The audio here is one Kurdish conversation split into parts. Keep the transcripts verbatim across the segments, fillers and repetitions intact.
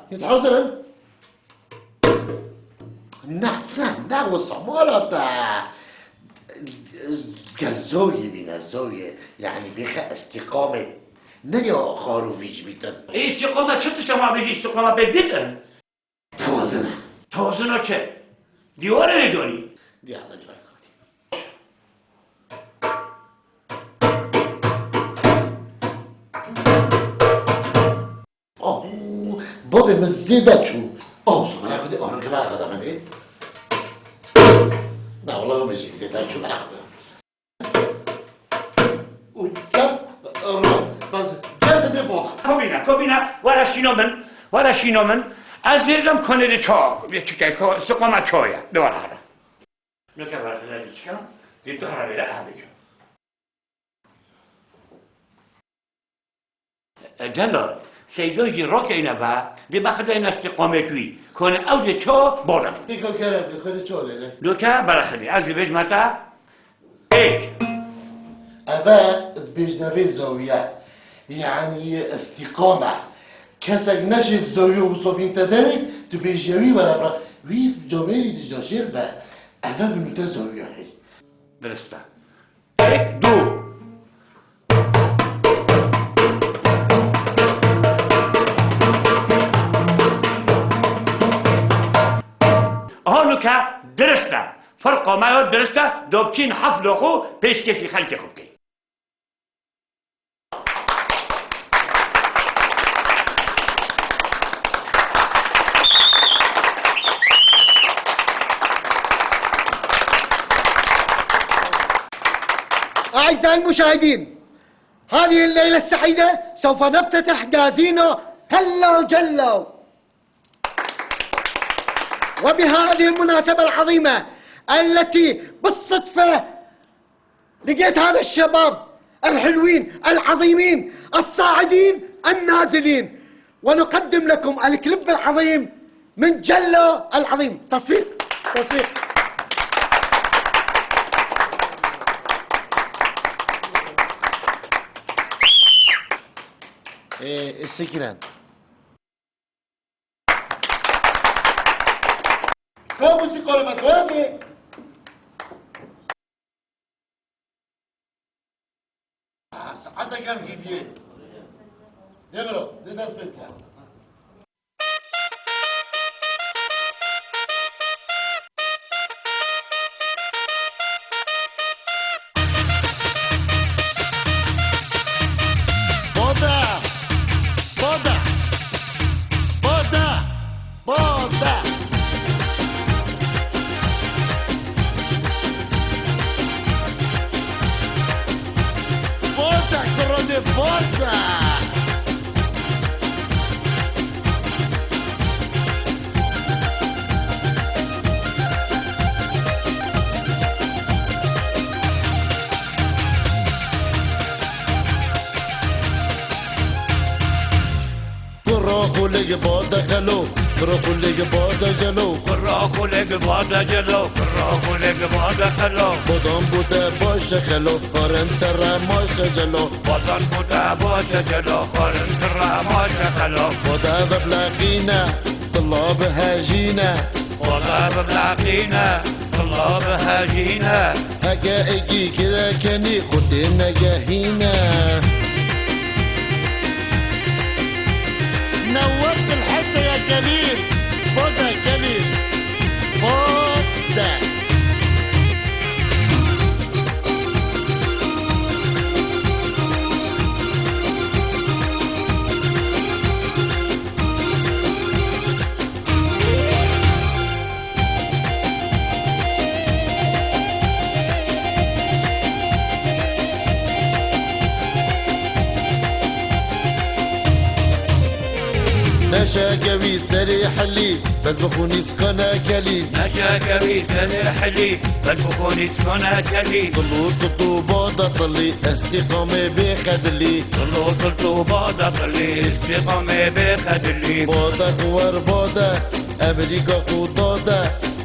Hûn hazir in? Ne, ne, ne wisa mala te. Gel zewiyê bîne, zewiyê. Yanî bêxe îstîqamê. Ne ya xar û vîc bîtin. Ê, îstîqama çi tişt e, ma bêjî îstîqama pê bîtin? Tewazin e. Tewazina çi? Dîwarê lê danî. Diyar li cihê xwe dî. Oh, bavê min zêde çû. Oh, wisa mera xwe dê, oh, rike mera xwe de min ê. Na, wala min jî zêde çû, mera xwe de. Û çem rast, bes gel bidê bavê. Kovîna, kovîna, were şîno min, were şîno min. Ez dêzem konê de ço, çike, ko, siqoma ço ye, de were here. Nuke were xwe de çike, dê tu here bêre, ez bêjim. E, Celo, Seydo jî rokeyne ve, dê bexideyne siqomê wî. Kone ew dê ço, bode. Pêka kerem, dê xwe dê ço lê de. Nuke bere xwe dê, ez dê bêjme te, êk. Eve dibêjne vê zawiye, yanî îstîqame. Kesek neşêt zawiye û wisa bîn te derê, tu bêjî wî were bira. Wî camêrî dij de şêr be. Eve bi nûte zawiye hey. Dirist e. Êk, du. Aha, nuke dirist e. Firqa me ya dirist e, do biçîn heflo xwe pêşkêşî xelkê xwe bikey. أعزائي المشاهدين، هذه الليلة السعيدة سوف نفتتح كازينو هلو جلو. وبهذه المناسبة العظيمة التي بالصدفة لقيت هذا الشباب الحلوين العظيمين الصاعدين النازلين، ونقدم لكم الكليب العظيم من جلو العظيم. تصفيق، تصفيق. إيه، شكرًا. Ka muzîka li me derdê. Ah, saeteke em hîviyê. Dê biro, dê dest pê bike. Bode! Bode! Bode! Bode! Bode, kurunê, bode! Kuro xulig bode xelo, kuro xulig bode jelo. Kuro xulig bode jelo, kuro xulig bode xelo. Bodan bode baş e xelo, xarin tere maş e jelo. Bodan bode baş e jelo, xarin tere maş e xelo. Bode vebleqîne, tila bihejîne. Bode vebleqîne, tila bihejîne. Heke êkî kire kenî xwe tê negehîne. Newet il hete ya kelî, bode kelî, bode. Neşeke wî serê helî, bes bi xûnî sikane kelî. Neşeke wî serê helî, bes bi xûnî sikane kelî. Dil û dil û bada tilî, îstîqamê bê xedilî. Dil û dil û bada tilî, îstîqamê bê xedilî. Bade xwar bade, Emerîka xwe dade.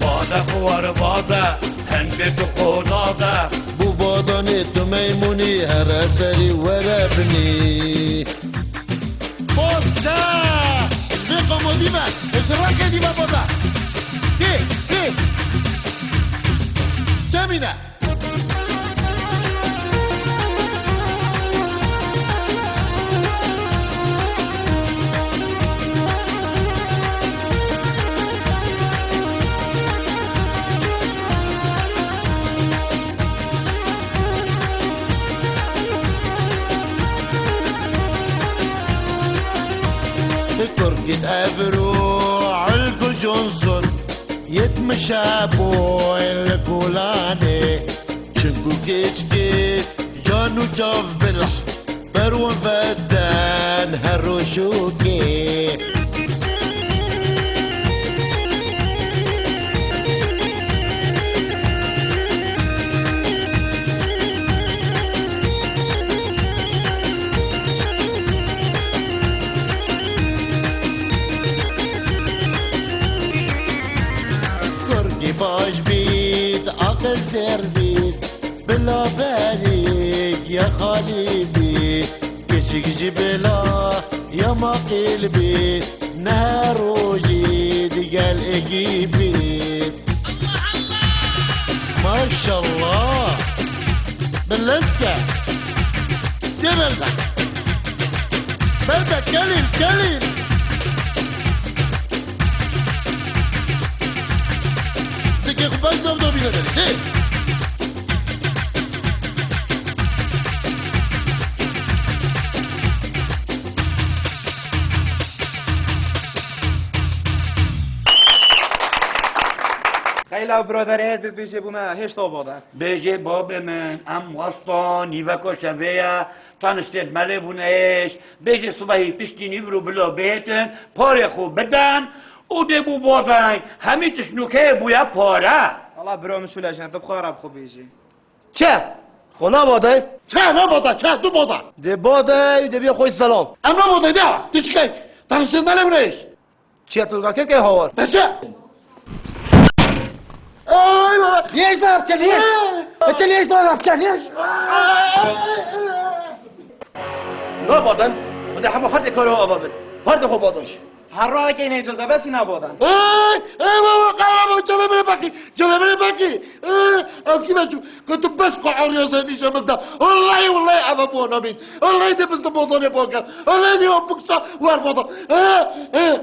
Bade xwar bade, hembê tu xwe dade. Bû badanê tu meymunî, here serî were binî. Bade! Vê qom Dîme, ez rengê dîme bada. Dê, dê. Çemîne. Kurgit Ebru, Elku Johnson, yetmişe boyun li kolanê. Çinku keçkê, can û çav bilh, ber wan veden her rojokê. Kurgî baş bît, aqil zêr bît, bila berîk ya xalî bît, keçik jî bila ya maqîl bît, ne her rojî digel êkî bît. Maşallah. Bilind ke. Tê berde. Berde, kelîn, kelîn. Dikê xwe baş dom domîne derê. Tê. Xeyla biraderê ez dibêjê bûme hêşta bade. Bêjê babê min, em westa nîveka şevê ye, taniştên me lê bûne hêş. Bêjê sibehî piştî nîvro bila bihêtin, parê xwe bidin û dê bû badeng. Hemî tişt nûkeyê bûye pare. Wala biro min şûle jin, tu bi xwe re bi xwe bêjî. Çe? Xwe nabadey? Çe nabada, çe tu bada. Dê badey, dê bê xwe selam. Em nabadey de, tu çi key? Taniştên me lê bûne hêş. Çiya Tolga keke hawar. Beşe. Ay baba. Liyej dar çe liyej. Te liyej dar çe liyej. Nabadan. Xwedê hema her de karo ava bin. Her de xwe badoş. Her rohekê nêcoza besî nabadan. Ay, ay baba, qara baba, çavê min pekî. Çavê min pekî. Ay, ev kî beçû? Ku tu bes ku arya zevî jemil da. Wallahî, wallahî ava bo nabîn. Wallahî de biz de bodanê bo gel. Wallahî de o buksa war bodan. Ay, ay.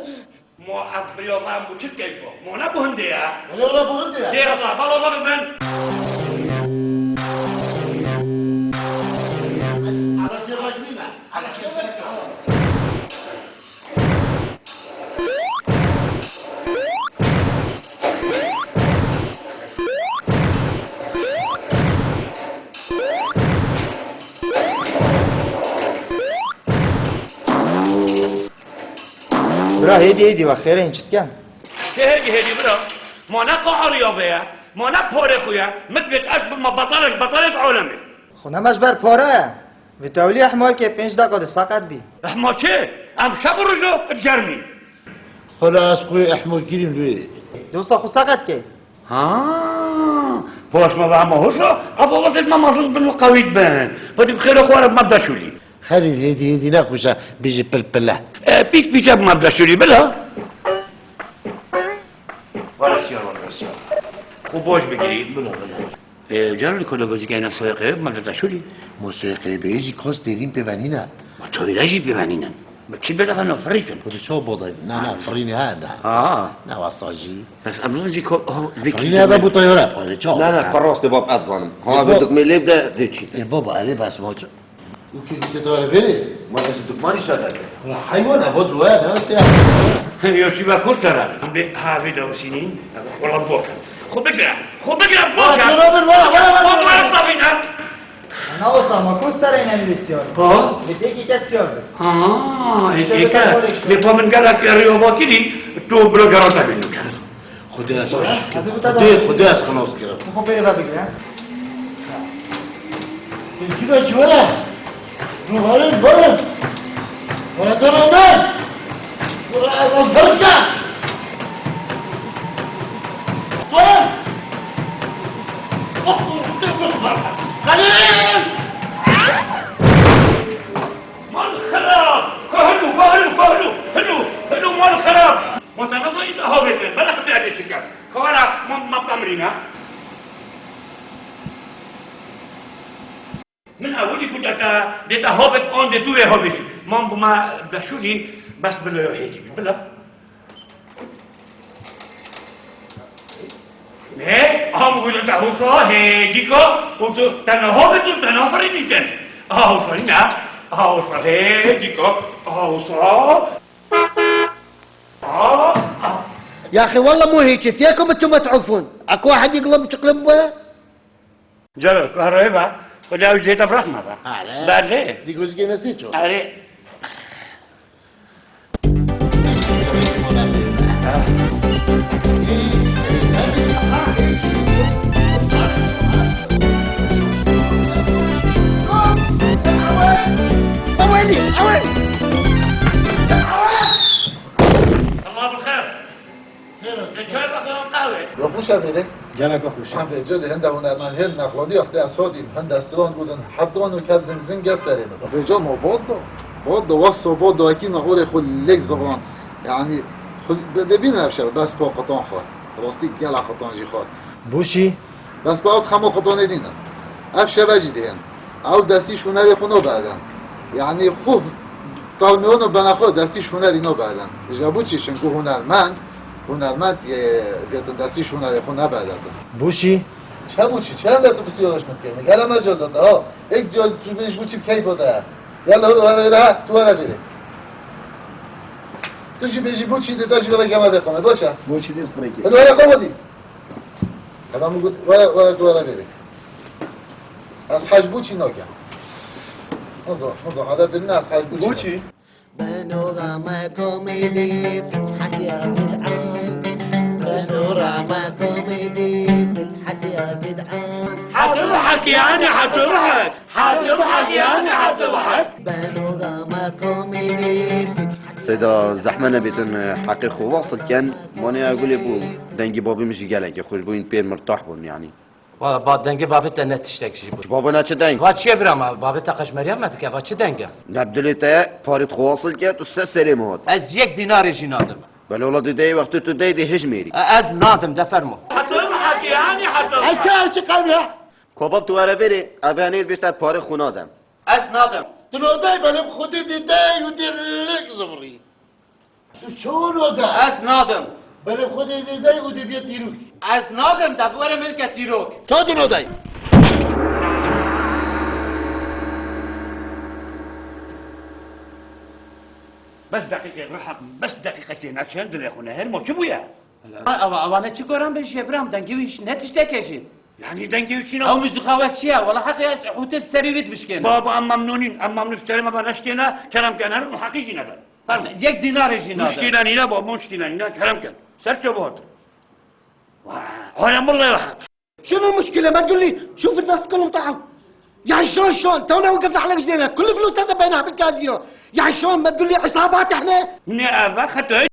Ma ev bira van bu çi keyfa? Ma ne bu hindê ya? Bira bu hindê ya. Dê Allah, bala bala ben. Ala kêfek nîne. Ala kêfek. Bira, hêdî, hêdî, we xêr in, çi dikin? Çi hêdî, hêdî, bira? Ma ne qehariya vê ye, ma ne parê xwe ye, min divêt ez bibime betalek, betalek alemê. Xwe ne me ji ber pare ye. Vê tewlî ehmalkê pênc deqa di seqet bî. Ehmal çi? Em şev û rojo digermîn. Xwela ez xwe ehmal kirîm lê. Dosta xwe seqet key. Ha, paş me ve hema hoşa, ev awazê me mezin bin û qewî dibin. Xwedî bi xêra xwe re me deşûlî. Xerî hêdî hêdî nexweşe bêjî pilpile. E, pîç pîçe bi me deşûlî bila. Were şiya, were şiya. Xwe baş bigirî. Bila, bila. E, caran ku logojîk ene soyê qewê bi me deşûlî. Mo soyê qewê bê jî kos derîn pê venîne. Ma tawî re jî pê venînin. Bi kî bê de veno firî kin. Xwedî çaw bodayî. Na, na, firînê he, na. Ha. Ne wasta jî. Bes em jî ko-, oh, vî Firînê kî eve bû tayore, xwedî çaw. Na, na, per rastê bab ez zanim. Ha, Ê, vê bab. Dikmê lê bide zê çî. Ê, baba, erê bes, ma çi? Û kê dîtê tayore verê? Ma ez dikmanî şer derdê. Wala heywan, ev o duwe, ne weste ya. Yo şî ve kur sere. Em bê ha vê de usînîn, ev xwe bokin. Xwe bigire, xwe bigire, bokin. Wala, wala, wala, wala, wala. Xwe bigire, xwe bigire. Na wisa ma ku serên em lê siyar. Ha? Lê têkî te siyar be. Ha, işte êke. Lê pa min gelek riyova kirî, tu biro gerata bî nûke. Xwedê ez, Xwedê, Xwedê ez xilas kirim. Tu xwe pê ve bigire. Têkî be çi were? Ruharin, verin. Were döneme. Were ez berke. Verin. Xelîl! Mal xirab! Ku hilo, ku hilo, ku hilo, hilo, hilo mal xirab! Mosana so ita hobet, bana xtu ade çika. Kawara mam mapamrina. Min ewilî ku deta, deta hobet on de tu ve hobet. Mam buma beşulî bes bilo yo hêdî. Bila. Ne? Aha, bu güzel de husa, he, diko, kutu, tena ho, kutu, tena fırın içen. Aha, husa, ne? Aha, husa, he, diko, aha, husa. Aha, aha. يا أخي والله مو هيك، فيكم أنتم متعوفون؟ أكو أحد يقلب تقلب بويه؟ جرب، كهرباء، ولا وجهي تفرح ما بقى. عليه. بعد ليه؟ دي جوز جنسيته. عليه. الله بالخير. Xêr e. Çay bakalım kahve. Yok, bu şefede. Gelek hoş. Hem de cedî hende hunermend hên nexlodî, wextê ez hatîm, hende stran gotin, hebdan û kes zing zing gel serê min de. Vêca ma bad da. Bad da, wexso bad da, ekî na orê xwe lêk zivan. Yani, xwe z-, bi-, dibîne ev şev, bes pa qetan xwe. Rastî gela qetan jî xwe. Bûşî? Bes pa ew hema qetanê dîne. Ev şeve jî dihên. Ew destî şûnerê xwe naberdin. Yani, xwe tavniyona bena xwe destî şûnerî naberdin. Ji bo çi? Çünkü hunermend, hunermend yê vêtin destî şûnerê xwe naberdin. Bûşî? Çe bû çi? Çend de tu pisiya reş min dikey? Gele me col dada, ha. Ek diyor, tu bêj bû çi bi keyfa de. Gel oğlum, hadi, hadi, ha, tu hadi biri. Tu jî bêjî bû çi de, te jî vere gema de kome, baş e? Bû çi de, strekî. Hadi, hadi, kome di. Adam got, were, were, tu were bêrê. Ez hej bû çî nakem. Niza, niza, adet din ez hej bû çî nakem. Bû çî? Benoga me komedî, fethat ya bid'an. Benoga me komedî, fethat ya bid'an. Hatır hak yani, hatır hak. Hatır hak yani, hatır hak. Benoga me komedî, fethat. Seyda, zehmet nebêtin, heqê xwe wasil ken. Mane ya gulê bû. Dengê babê min jî gelekî xweş bû, hîn pê mirtah bûn yani. Wala ba dengê bavê te ne tiştek jî bû. Ji bavê ne çi deng? Va çi ye bira me? Bavê te qeşmeriya me dike, va çi deng e? Ne bi dilê te parê xwe wasil ke, tu ser serê min hat. Ez yek dînarê jî nadim. Belê wala dideyê wextê tu dey dê hijmêrî. E, ez nadim, de fermo. Hatır mı hak yani, hatır mı? Ev çi, ev çi qewm e? Kobab tu were vêrê, ev yanê bêjte parê xwe nadim. Ez nadim. Tu nodey belê bi xwedê didey û dê lêk zivirî. Tu çawa node? Ez nadim. Belê xwedê dê dey û dê bê tîrok. Ez nadim, de biwere milke tîrok. Ta tu nodey. Bes deqîqe ruh, bes deqîqe tê neçen dilê xwe ne her mo çi bûye? Awa, awa ne çi goran be jê biram, dengê wî ne tişteke jî. Yani dengê wî çîna. Ew muzîka we çi ye? Wala heqê ez hûtê serê wî dibişkêne. Baba, em memnûn in, em memnûn serê me be neşkêne, kerem ke nerin û heqî jî nebe. Yek dînarê jî nade. Muşkîle nîne baba, muşkîle nîne, kerem ke. Ser çawa hat? Wah, alem billahi wah. شنو المشكلة؟ ما تقول لي شوف الناس كلهم تعبوا. يعني شلون، شلون؟ تونا وقفنا على رجلينا، كل فلوسنا ذبيناها بالكازينو. يعني شلون ما تقول لي عصابات احنا؟ Ne eve xetoy.